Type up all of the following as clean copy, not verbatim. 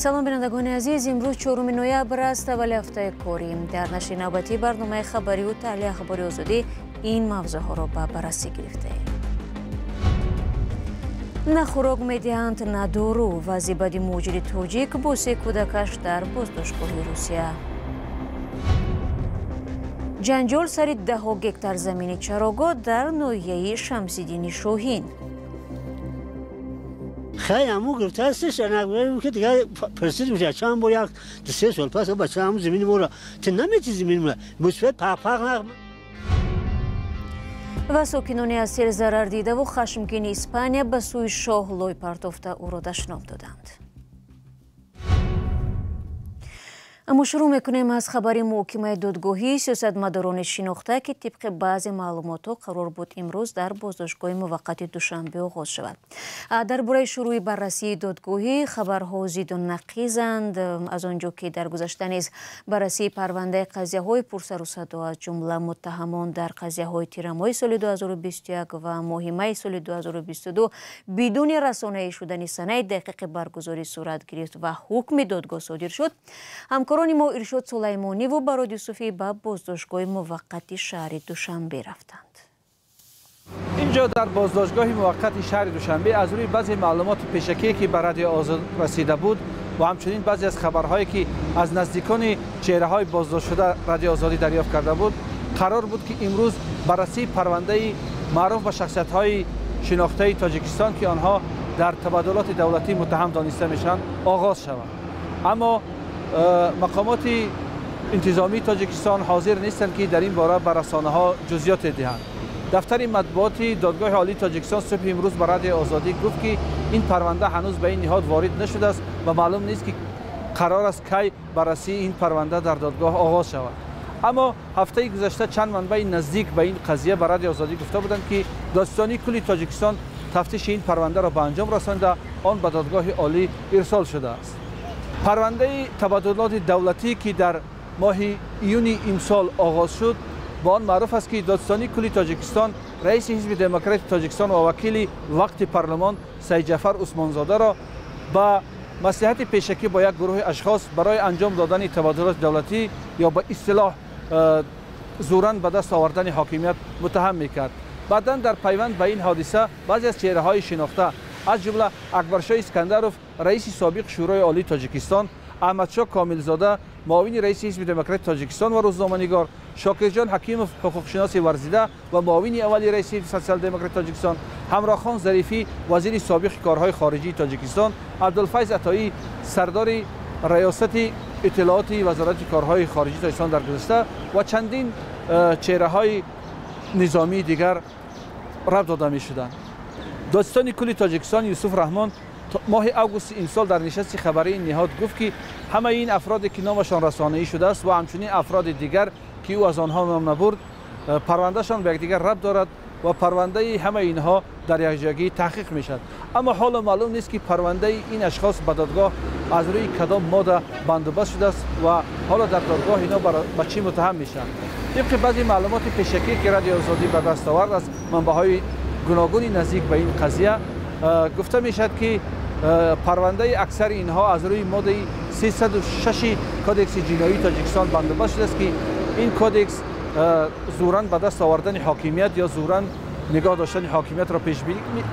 Салом, бинандагони азиз. Имрӯз 4 ноябр аст, аввали ҳафтаи корӣ. Дар нашри навбатии барномаи хабариву таҳлили Ахбори Озодӣ ин мавзӯъҳоро ба баррасӣ гирифтаем. На хӯрок медиҳанд, на дору. Вазъи бади муҳоҷири тоҷик бо се кӯдакаш дар боздоштгоҳи Русия. Ҷанҷол сари 10 гектар замини чарогоҳ дар ноҳияи Шамсиддини Шоҳин. Хай аму гирифтаастиш, ки дигар пурсид мешавад чанд бор, як ду се сол пас бача ҳаму замини моро ту намети, замини моро мусбат пақпақ. Ва сокинони аз сел зарардидаву хашмгини Испания ба сӯи шоҳ лой партофта, ӯро дашном доданд. Аммо шурӯъ мекунем аз хабари муҳокимаи додгоҳии сиёсатмадорони шинохта, ки тибқи баъзе маълумотҳо қарор буд имрӯз дар боздоштгоҳи муваққати Душанбе оғоз шавад. Дар бораи шурӯъи баррасии додгоҳӣ хабарҳо зиду нақизанд. Аз он ҷо ки дар гузашта низ баррасии парвандаи қазияҳои пурсару садо, аз ҷумла муттаҳамон дар қазияҳои тирамоҳи соли 2021 ва моҳи майи соли 2022, бидуни расонаӣ шудани санаи дақиқи баргузорӣ сурат гирифт ва ҳукми додгоҳ содир шуд, ҳамкорони мо Иршод Сулаймониву Барод Юсуфӣ ба боздоштгоҳи муваққати шаҳри Душанбе рафтанд. Инҷо дар боздоштгоҳи муваққати шаҳри Душанбе аз рӯи баъзе маълумоти пешакие, ки ба Радио Озод расида буд, ва ҳамчунин баъзе аз хабарҳое, ки аз наздикони чеҳраҳои боздоштшуда Радио Озодӣ дарёфт карда буд, қарор буд, ки имрӯз баррасии парвандаи маъруф ба шахсиятҳои шинохтаи Тоҷикистон, ки онҳо дар табаддулоти давлатӣ муттаҳам дониста мешаванд, оғоз шавад. Аммо мақомоти интизомии Тоҷикистон ҳозир нестанд, ки дар ин бора ба расонаҳо ҷузъиёте диҳанд. Дафтари матбуоти Додгоҳи Олии Тоҷикистон субҳи имрӯз ба Радиои Озодӣ гуфт, ки ин парванда ҳанӯз ба ин ниҳод ворид нашудааст ва маълум нест, ки қарор аст кай баррасии ин парванда дар додгоҳ оғоз шавад. Аммо ҳафтаи гузашта чанд манбаи наздик ба ин қазия ба Радиои Озодӣ гуфта буданд, ки Додситонии кулли Тоҷикистон тафтиши ин парвандаро ба анҷом расонда, он ба Додгоҳи Олӣ ирсол шудааст. Парвандаи табаддулоти давлатӣ, ки дар моҳи июни имсол оғоз шуд, ба он маъруф аст, ки Додситонии кулли Тоҷикистон раиси Ҳизби Демократии Тоҷикистон ва вакили вақти парлумон Саидҷафар Усмонзодаро ба маслиҳати пешакӣ бо як гурӯҳи ашхос барои анҷом додани табаддулоти давлатӣ ё ба истилоҳ зӯран ба даст овардани ҳокимият муттаҳам мекард. Баъдан дар пайванд ба ин ҳодиса баъзе аз чеҳраҳои шинохта, аз ҷумла Акбаршоҳ Искандаров, раиси собиқ Шӯрои Олии Тоҷикистон, Аҳмадшоҳ Комилзода, муовини раиси Ҳизби Демократии Тоҷикистон ва рӯзноманигор, Шокирҷон Ҳакимов, ҳуқуқшиноси варзида ва муовини аввали раиси Социал-демократи Тоҷикистон, Ҳамроҳхон Зарифӣ, вазири собиқи корҳои хориҷии Тоҷикистон, Абдулфайз Атоӣ, сардори раёсати иттилооти Вазорати корҳои хориҷии Тоҷикистон дар гузашта, ва чандин чеҳраҳои низомии дигар рабт дода мешуданд. Додситони кулли Тоҷикистон Юсуф Раҳмон моҳи августи имсол дар нишасти хабарии ин ниҳод гуфт, ки ҳамаи ин афроде, ки номашон расонаӣ шудааст, ва ҳамчунин афроди дигар, ки ӯ аз онҳо ном набурд, парвандашон ба якдигар рабт дорад ва парвандаи ҳамаи инҳо дар якҷоягӣ таҳқиқ мешавад. Аммо ҳоло маълум нест, ки парвандаи ин ашхос ба додгоҳ аз рӯи кадом модда бандубаст шудааст ва ҳоло дар додгоҳ ино ба чӣ муттаҳам мешаванд. Тибқи баъзе маълумоти пешакӣ, ки Радиои Озодӣ ба даст овард аз манбаъҳои гуногуни наздик ба ин қазия, гуфта мешавад, ки парвандаи аксари инҳо аз рӯи моддаи 306 Кодекси ҷиноии Тоҷикистон бандубаст шудааст, ки ин кодекс зӯран ба даст овардани ҳокимият ё зӯран нигоҳ доштани ҳокимиятро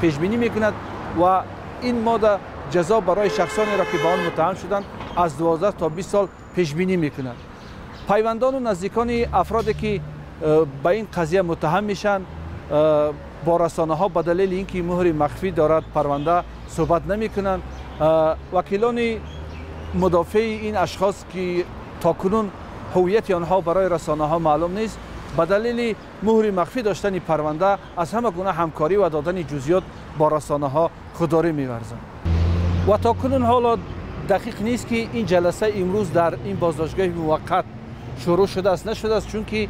пешбинӣ мекунад ва ин модда ҷазо барои шахсонеро, ки ба он муттаҳам шуданд, аз 12 то 20 сол пешбинӣ мекунад. Пайвандону наздикони афроде, ки ба ин қазия муттаҳам мешаванд, бо расонаҳо ба далели ин ки муҳри махфӣ дорад парванда суҳбат намекунанд. Вакилони мудофеи ин ашхос, ки то кунун ҳуввияти онҳо барои расонаҳо маълум нест, ба далели муҳри махфӣ доштани парванда аз ҳама гуна ҳамкорӣ ва додани ҷузъиёт бо расонаҳо худдорӣ меварзанд. Ва то кунун ҳоло дақиқ нест, ки ин ҷаласа имрӯз дар ин боздоштгоҳи муваққат шурӯъ шудааст, нашудааст, чунки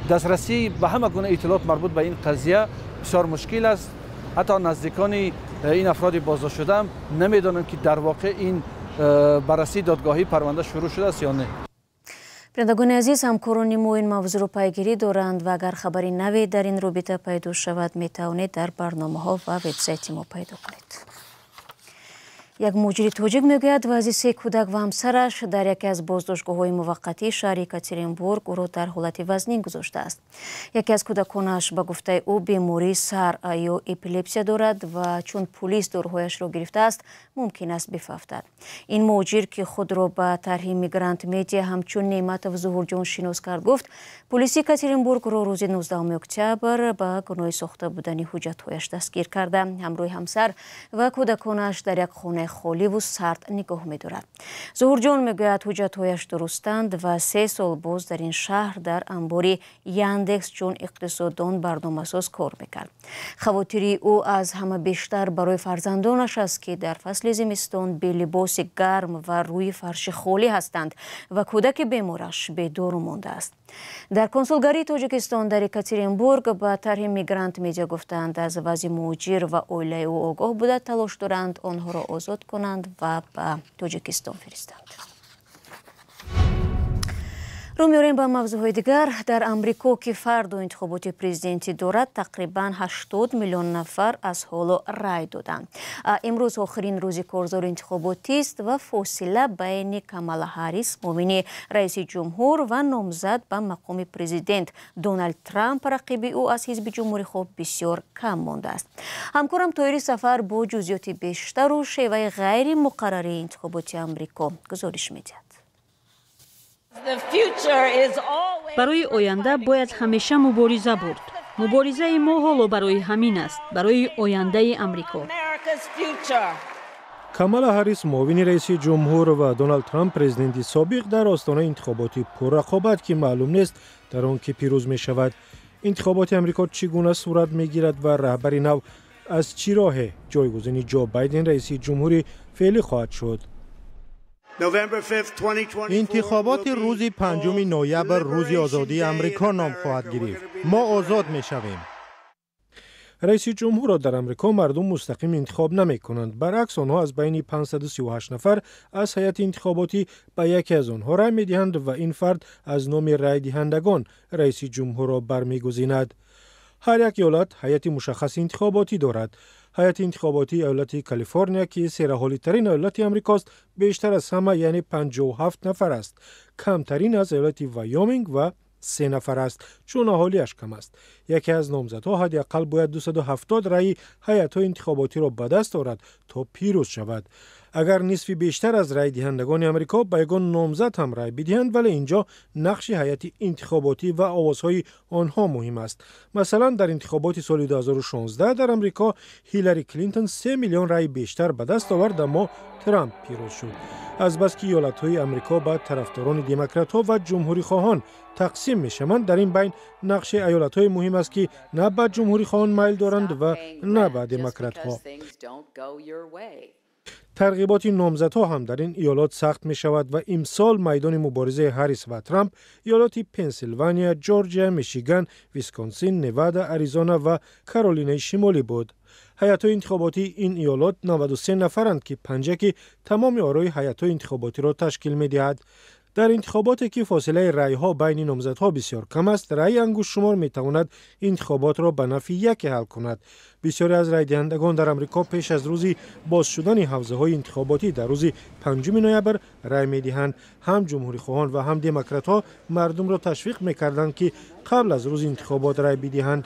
дастрасӣ ба ҳама гуна иттилоот марбут ба ин қазия бисёр мушкил аст. Ҳатто наздикони ин афроди боздоштшудаам намедонанд, ки дар воқеъ ин баррасии додгоҳии парванда шурӯъ шудааст ё не. Бинандагони азиз, ҳамкорони мо ин мавзӯъро пайгирӣ доранд ва агар хабари наве дар ин робита пайдо шавад, метавонед дар барномаҳо ва вебсайти мо пайдо кунед. Як муҳоҷири тоҷик мегӯяд, вазъи се кӯдак ва ҳамсараш дар яке аз боздоштгоҳҳои муваққатии шаҳри Екатеринбург ӯро дар ҳолати вазнин гузоштааст. Яке аз кӯдаконаш, ба гуфтаи ӯ, бемории сар ё эпилепсия дорад ва чун пулис доруҳояшро гирифтааст, мумкин аст бифавтад. Ин муҳоҷир, ки худро ба тарҳи Мигрант Медиа ҳамчун Неъматов Зуҳурҷон шинос кард, гуфт, пулиси Екатеринбургро рӯзи 19 октябр ба гуноҳи сохта будани ҳуҷҷатҳояш дастгир карда, ҳамроҳи ҳамсар ва кӯдаконаш дар як хонаи холиву сард нигоҳ медорад. Зуҳурҷон мегӯяд, ҳуҷҷатҳояш дурустанд ва 3 сол боз дар ин шаҳр дар анбори Яндекс чун иқтисоддон барномасоз кор мекард. Хавотирии ӯ аз ҳама бештар барои фарзандонаш аст, ки дар фасли зимистон белибоси гарм ва рӯи фарши холӣ ҳастанд ва кӯдаки бемораш бедору мондааст. Дар консулгарии Тоҷикистон дар Екатеринбург ба тарҳи Мигрант Медиа гуфтанд, аз вазъи муҳоҷир ва оилаи ӯ огоҳ буда, талош доранд онҳоро озод кунанд ва ба Тоҷикистон фиристанд. Рӯ меорем ба мавзӯъҳои дигар. Дар Амрико, ки фардо интихоботи президентӣ дорад, тақрибан 80 миллион нафар аз ҳоло рай доданд. Имрӯз охирин рӯзи корзори интихоботист ва фосила байни Камала Ҳаррис, муовини раиси ҷумҳур, ва номзад ба мақоми президент Доналд Трамп, рақиби ӯ аз ҳизби ҷумҳурихоҳ, бисёр кам мондааст. Ҳамкорам Тоҳири Сафар бо ҷузъиёти бештару шеваи ғайримуқаррарии интихоботи Амрико гузориш медиҳад. Барои оянда бояд ҳамеша мубориза бурд. Муборизаи мо ҳоло барои ҳамин аст, барои ояндаи Амрико. Камала Ҳаррис, муовини раиси ҷумҳур, ва Доналд Трамп, президенти собиқ, дар остонаи интихоботи пуррақобат, ки маълум нест, дар он ки пирӯз мешавад. Интихоботи Амрико чӣ гуна сурат мегирад ва раҳбари нав аз чӣ роҳе ҷойгузини Ҷо Байден, раиси ҷумҳури феълӣ, хоҳад шуд? Интихоботи рӯзи 5 ноябр рӯзи озодии Амрико ном хоҳад гирифт. Мо озод мешавем. Раиси ҷумҳурро дар Амрико мардум мустақим интихоб намекунанд. Баръакс, онҳо аз байни 538 нафар аз ҳайати интихоботӣ ба яке аз онҳо рай медиҳанд ва ин фард аз номи райдиҳандагон раиси ҷумҳурро бармегузинад. Ҳар як иёлат ҳайати мушаххаси интихоботӣ дорад. Ҳайати интихоботии иёлати Калифорния, ки сераҳолитарин иёлати Амрикост, бештар аз ҳама, яъне 57 нафар аст. Камтарин аз иёлати Вайоминг ва се нафар аст, чун аҳолиаш кам аст. Яке аз номзадҳо ҳадди ақал бояд 270 раъи ҳайатҳои интихоботиро ба даст орад, то пирӯз шавад. Агар нисфи бештар аз райдиҳандагони Амрико ба ягон номзад ҳам рай бидиҳанд, вале инҷо нақши ҳайати интихоботӣ ва овозҳои онҳо муҳим аст. Масалан, дар интихоботи соли 2016 дар Амрико Ҳиллари Клинтон 3 миллион рай бештар ба даст овард, аммо Трамп пирӯз шуд. Азбаски иёлатҳои Амрико ба тарафдорони демократҳо ва ҷумҳурихоҳон тақсим мешаванд, дар ин байн нақши иёлатҳое муҳим аст, ки на ба ҷумҳурихоҳон майл доранд ва на ба демократҳо. Тарғиботи номзадҳо ҳам дар ин иёлот сахт мешавад ва имсол майдони муборизаи Ҳаррис ва Трамп иёлоти Пенсилвания, Ҷорҷия, Мишиган, Висконсин, Невада, Аризона ва Каролинаи Шимолӣ буд. Ҳайатҳои интихоботии ин иёлот 93 нафаранд, ки панҷаки тамоми орои ҳайатҳои интихоботиро ташкил медиҳад. Дар интихоботе, ки фосилаи раъйҳо байни номзадҳо бисёр кам аст, раъи ангуштшумор метавонад интихоботро ба нафъи яке ҳал кунад. Бисёре аз райдиҳандагон дар Амрико пеш аз рӯзи боз шудани ҳавзаҳои интихоботӣ дар рӯзи 5 ноябр рай медиҳанд. Ҳам ҷумҳурихоҳон ва ҳам демократҳо мардумро ташвиқ мекарданд, ки қабл аз рӯзи интихобот рай бидиҳанд.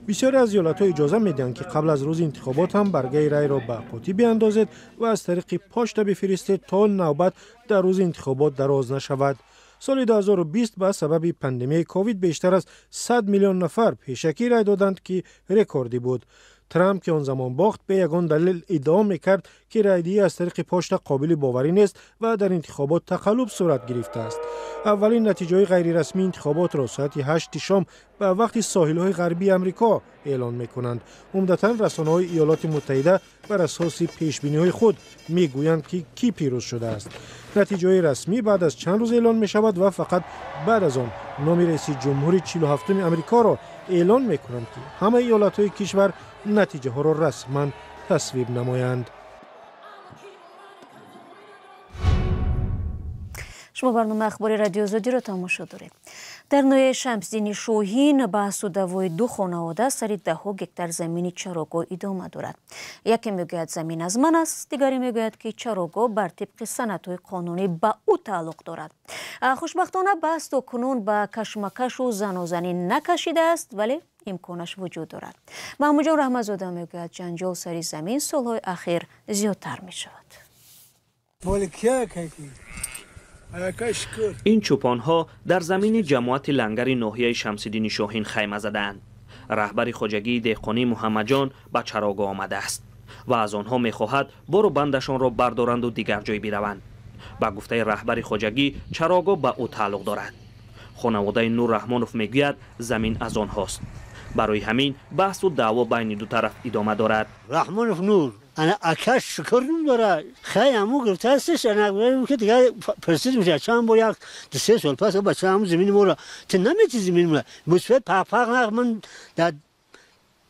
Бисёре аз иёлатҳо иҷоза медиҳанд, ки қабл аз рӯзи интихобот ҳам баргаи райро ба қутӣ биандозед ва аз тариқи почта бифиристед, то навбат дар рӯзи интихобот дароз нашавад. Соли 2020 ба сабаби пандемияи ковид бештар аз 100 миллион нафар пешакӣ рай доданд, ки рекордӣ буд. Трамп, ки он замон бохт, бе ягон далел иддао мекард, ки райдиҳӣ аз тариқи почта қобили боварӣ нест ва дар интихобот тақаллуб сурат гирифтааст. Аввалин натиҷаҳои ғайрирасмии интихоботро соати 8 шом ба вақти соҳилҳои ғарбии Амрико эълон мекунанд. Умдатан расонаҳои Иёлоти Муттаҳида бар асоси пешбиниҳои худ мегӯянд, ки кӣ пирӯз шудааст. Натиҷаҳои расмӣ баъд аз чанд рӯз эълон мешавад ва фақат баъд аз он номи раиси ҷумҳури 47-уми Амрикоро эълон мекунанд, ки ҳамаи иёлатҳои кишвар натиҷаҳоро расман тасвиб намоянд. Шумо Шумо барномаи ахбори Радиои Озодиро тамошо доред. Дар ноҳияи Шамсиддини Шоҳин баҳсу даъвои ду хонавода сари даҳҳо гектар замини чарогоҳ идома дорад. Яке мегӯяд замин аз ман аст, дигаре мегӯяд ки чарогоҳ бар тибқи санадҳои қонунӣ ба ӯ тааллуқ дорад. Хушбахтона баҳс то кунун ба кашмакашу занозанӣ накашидааст, вале имконаш вуҷуд дорад. Маҳмудҷон Раҳматзода мегӯяд ҷанҷол сари замин солҳои ахир зиёдтар мешавад. Ин чӯпонҳо дар замини ҷамоати лангари ноҳияи Шамсиддини Шоҳин хайма задаанд. Раҳбари хоҷагии деҳқонӣ Муҳаммадҷон ба чарогоҳ омадааст ва аз онҳо мехоҳад бору бандашонро бардоранду дигар ҷой бираванд. Ба гуфтаи раҳбари хоҷагӣ, чарогоҳ ба ӯ тааллуқ дорад. Хонаводаи Нур Раҳмонов мегӯяд замин аз онҳост. Барои ҳамин баҳсу даъво байни ду тараф идома дорад. Раҳмонов Нур ана акаш шукр дора, хай аму гирифтаастш, ана ки дигар пурсид мешавад чанд бор, як ду се сол пас бача ҳамун замини моро ту намети замини моро мусфед пақпақ нақ ман дар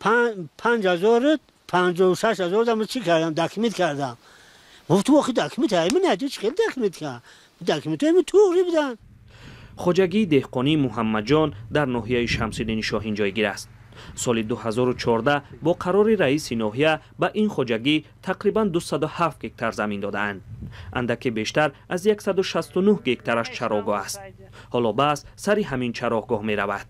5056 000 дам чӣ кардам, документ кардам. Гуфт охи документ ҳайми нади, чӣ хел документ кард, документҳои ми туғри буданд. Хоҷагии деҳқонии Муҳаммадҷон дар ноҳияи Шамсиддини Шоҳин ҷойгир аст. Соли 2014 бо қарори раиси ноҳия ба ин хоҷагӣ тақрибан 207 гектар замин додаанд. Андаке бештар аз 169 гектараш чарогоҳ аст. Ҳоло баҳс сари ҳамин чарогоҳ меравад.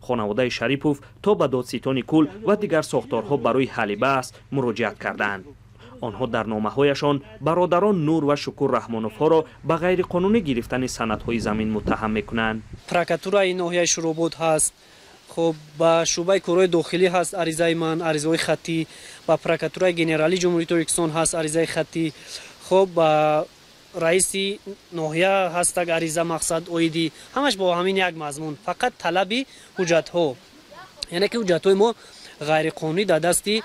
Хонаводаи Шарипов то ба додситони кул ва дигар сохторҳо барои ҳалли баҳс муроҷиат кардаанд. Онҳо дар номаҳояшон бародарон Нур ва Шукур Раҳмоновҳоро ба ғайриқонунӣ гирифтани санадҳои замин муттаҳам мекунанд. Прокуратураи ноҳияи Шуробод ҳаст, хуб, ба шӯъбаи корҳои дохилӣ ҳаст аризаи ман, аризаҳои хаттӣ, ба прокуратураи генералии Ҷумҳурии Тоҷикистон ҳаст аризаи хаттӣ, хуб, ба раиси ноҳия ҳастак ариза, мақсад оидӣ ҳамаш бо ҳамин як мазмун, фақат талаби ҳуҷҷатҳо, яъне ки ҳуҷҷатҳои мо ғайриқонунӣ дар дасти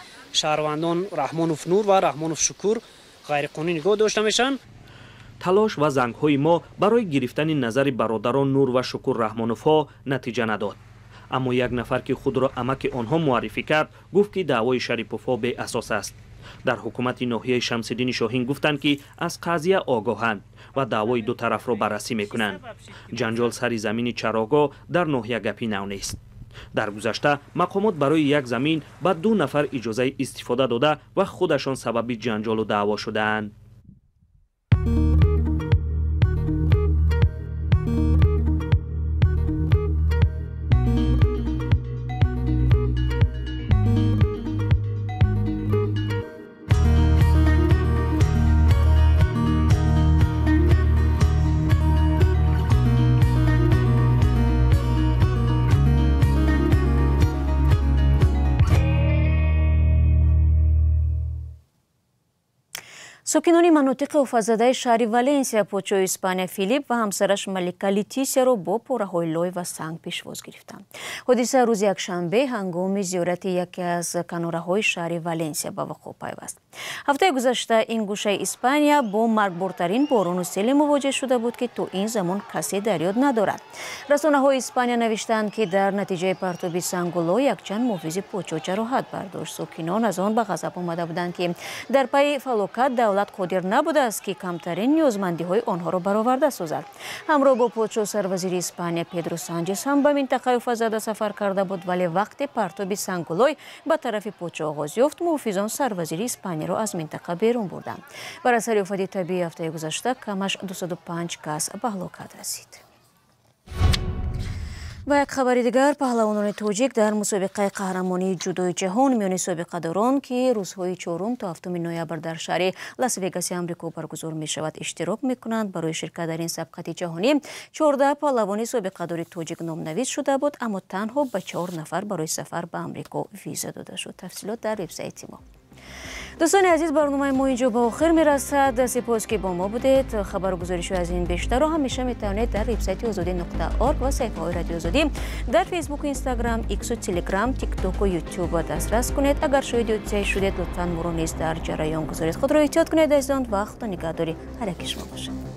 шаҳрвандон Раҳмонов Нур ва Раҳмонов Шукур ғайриқонунӣ нигоҳ дошта мешаванд. Талош ва зангҳои мо барои гирифтани назари бародарон Нур ва Шукур Раҳмоновҳо натиҷа надод. Аммо як нафар ки худро амаки онҳо муаррифӣ кард, гуфт ки даъвои Шариповҳо беасос аст. Дар ҳукумати ноҳияи Шамсиддини Шоҳин гуфтанд ки аз қазия огоҳанд ва даъвои ду тарафро баррасӣ мекунанд. Ҷанҷол сари замини чарогоҳ дар ноҳия гапи нав нест. Дар гузашта мақомот барои як замин ба ду нафар иҷозаи истифода дода ва худашон сабаби ҷанҷолу даъво шудаанд. Сокинони манотиқи офатзадаи шаҳри Валенсия подшоҳи Испания Филипп ва ҳамсараш малика Летисияро бо пораҳои лой ва санг пешвоз гирифтанд. Ҳодиса рӯзи якшанбе ҳангоми зиёрати яке аз канораҳои шаҳри Валенсия ба вуқӯъ пайваст. Ҳафтаи гузашта ин гӯшаи Испания бо маргбортарин борону селе мувоҷеҳ шуда буд, ки то ин замон касе дар ёд надорад. Расонаҳои Испания навиштаанд, ки дар натиҷаи партоби сангу лой якчанд муҳофизи подшоҳ ҷароҳат бардошт. Сокинон аз он ба ғазаб омада буданд, ки дар пайи фалокат давлат қодир набудааст, ки камтарин ниёзмандиҳои онҳоро бароварда созад. Ҳамроҳ бо подшоҳ сарвазири Испания Педро Санчес ҳам ба минтақаи офатзада сафар карда буд, вале вақте партоби сангу лой ба тарафи подшоҳ оғоз ёфт, муҳофизон сарвазири Испанияро аз минтақа берун бурданд. Бар асари офати табиии ҳафтаи гузашта камаш 205 кас ба ҳалокат расид. Ва як хабари дигар, паҳлавонони тоҷик дар мусобиқаи қаҳрамонии ҷудои ҷаҳон миёни собиқадорон, ки рӯзҳои 4 то 7 ноябр дар шаҳри Лас-Вегаси Амрико баргузор мешавад, иштирок мекунанд. Барои ширкат дар ин сабқати ҷаҳонӣ 14 паҳлавони собиқадори тоҷик номнавис шуда буд, аммо танҳо ба 4 нафар барои сафар ба Амрико виза дода шуд. Тафсилот дар вебсайти мо. Дӯстони азиз, барномаи мо инҷо ба охир мерасад. Сипос, ки бо мо будед. Хабару гузоришҳои аз ин бештарро ҳамеша метавонед дар вебсайти Озодӣ нуқта орг ва саҳифаҳои Радиои Озодӣ дар Фейсбуку, Инстаграм, Иксу, Телеграм, Тиктоку, Ютуб дастрас кунед. Агар шоҳиди ҳодисае шудед, лутфан моро низ дар ҷараён гузоред. Худро эҳтиёт кунед, азизон, ва Худо нигаҳдори ҳар яки шумо бошад.